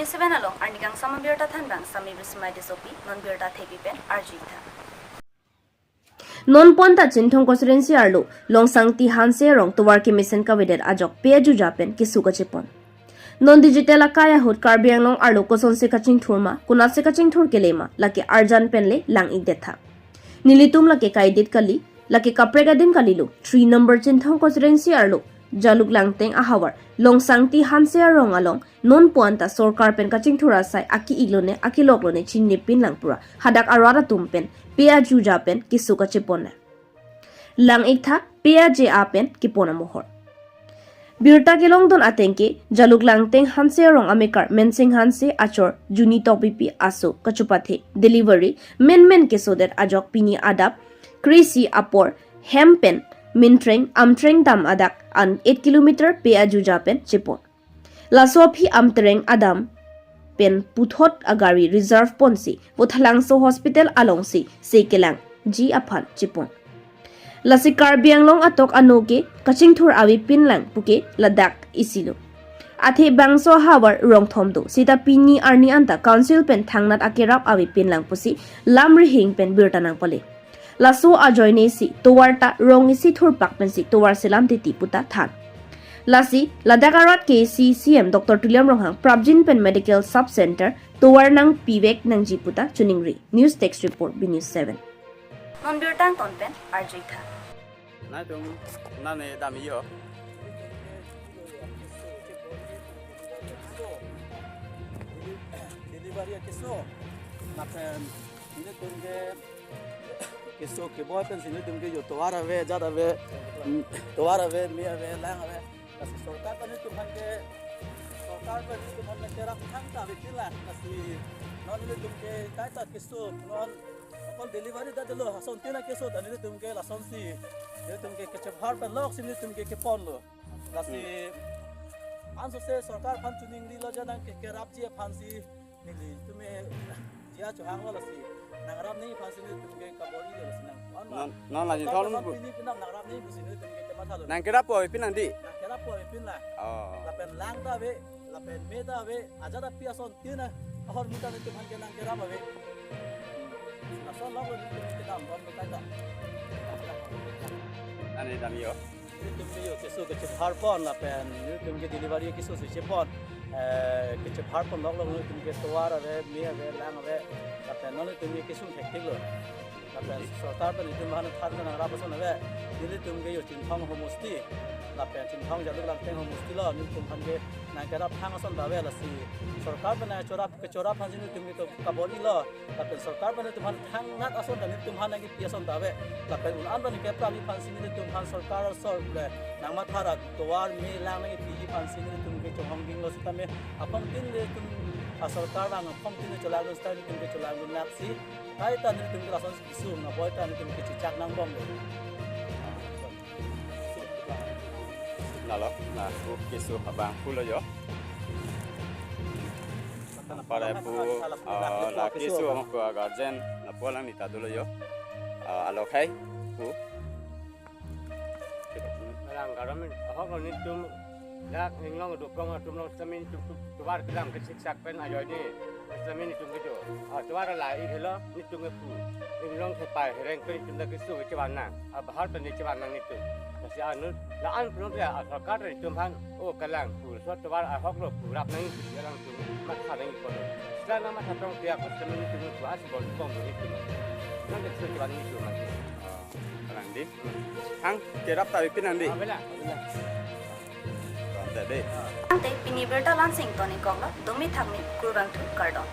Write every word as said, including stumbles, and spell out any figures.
Seven along arnikangsam abirta thanbang Sami Bismai Tissopi, non birta thepi pen arjuitha. Non ponta Chinthong constituency arlo Longsangti Hanse arong tovar kemesen kavedet ajok pe ajuja pen keso kachepon. Non digital akai ahut Karbi Anglong arlo kosonsi kachingthur ma, konatsi kachingthur kele ma, lake arjan pen le lang-ikdet tha. Nelitum lake kaidit kali, lake kaprek adim kalilo, three number Chinthong constituency arlo Jaluk Langteng ahavar Longsangti Hanse arong along non ponta sorkar pen kachingthur asai aki-ik lone, akilok lone chinine pinlang pura hadak arat atum pen pe ajuja pen keso kachepon na. Lang-iktha pe aje-a pen kepon amohor. Birta kelongdun atengke Jaluk Langteng Hanse arong amekar Mensing Hanse, achor Juni Tokbipi, aso kachepathe delivery menmen kesodet ajok pini adap krisi apor hem pen Mintreng Amtreng dam adak an eight kilometer pe ajuja pen chepon. Laso aphi Amtreng adam pen puthot agari reserve ponsi Vothatlangso Hospital alongsi se kelangji aphan chepon. Lasi Karbi Anglong atok ano ke kachingthur ave pinlang puke ladak isilo. Athe bangso ahavar rongthom do, seta pini arni anta council pen thangnat akerap ave pinlang pusi lam rihing pen birta nangpale. Laso ajoinesi tovar ta rong isi thurpak pensi tovar selam titi puta than. Lasi ladak arat ke C C M Doctor Tuliram Ronghang prapjin pen medical sub center tovar nangpivek nangji puta choningri. News Desk Report, B News seven. Non birta angton pen arjuitha. Nangtum nane dam iyo. Delivery keso. Lapen nelitum ke keso keboi pensi nelitum ke yo tovar ave, jat ave, mm, tovar ave, me ave, lang ave. Lasi sorkar pen nelitum aphan ke, sorkar pen nelitum aphan ke rap thangta ave pinlang. Lasi non nelitum ke kaita keso, non okol delivery ta dolo, asontin akeso ta nelitum ke lasonsi nelitum ke kachepahar pen loksi nelitum ke keponlo. Lasi, hmm, ansose sorkar aphan choningrilo, je nangke kerapji aphansi nelitum ke jia chohanglo, lasi nangrap nangji aphansi nelitum ke kabor-ilo, lasi nang. Non, non la sorkar jinthon aphan bu- pini pinam nangrap nangji pusi nelitum ke kemathalo. Nangkerappo ave pinlang dei? Nangkerappo ave pinlang. Oh. Lapen lang ta ave, lapen me ta ave, ajat api asontin ahormu ta nelitum aphan ke nangkerap ave. Lason longlo nelitum kedam bom kaita. Nane dam iyo. Nelitum ke yo keso kachepahar pon lapen nelitum ke delivery keso si chepon. Eh, kachepahar pon loklok nelitum ke tovar ave, me ave, lang ave. Lapen non nelitum ke kesung thektiklo. Lapen sorkar pen nelitum aphan than nangrap ason ave. Nelitum ke yo Chinthong homosti. Lapen Chinthong Jaluk Langteng homosti lo, nelitum aphan ke nangkerap thang ason ta ave, lasi sorkar pen nangchorap, kachorap aphansi nelitum ke kabor-ilo. Lapen sorkar pen nelitum aphan thangnat ason ta nelitum aphan nangkepi ason ta ave. Lapen un-an pen keprapji aphansi nelitum aphan sorkar asor le nangmatha ra tovar me lang nangkepiji aphansi nelitum ke chonghong dinglo, sitame aphongtin nelitum asorkar vang aphongtin cholangdun seta nelitum ke cholangdunnaksi kaita nelitum ke lason kesung aboi ta nelitum ke chichak nangbomlo. Lalo, na, okay, so abang pulo yo. Para pu, ah, la keso abang pu guardian lapu alang neta dolo yo. Ah, alo khai pu. Rang garam ahok lo nelitum dak inglong dukong atum long sitame nelitum tu-, tovar kelang kesiksak pen ajoine. Sitame nelitum kedo. Ah, tovar la-ik helo nelitum kepu. Inglong sepai hereng pen nelitum dak keso kechevan nang. Ah, bahar pen kechevan nang nelitum. Lasi anu la-an pulo ya, ah, sorkar nelitum aphan, oh, kelang pu, so tovar ahok lo pu rap nangji pu, alangtum matha nangji pulo. Sita nangmatha tong tiak sitame nelitum pu as bol bom nelitum. Nang keso kechevan nelitum lagi. Kalang dei. Hang kerap ta ave pinlang dei. Ah, bela. Ante dei. Ante pini birta la-ansi ingtonikoklo, dumi thakmi, kurvangthu, kardom.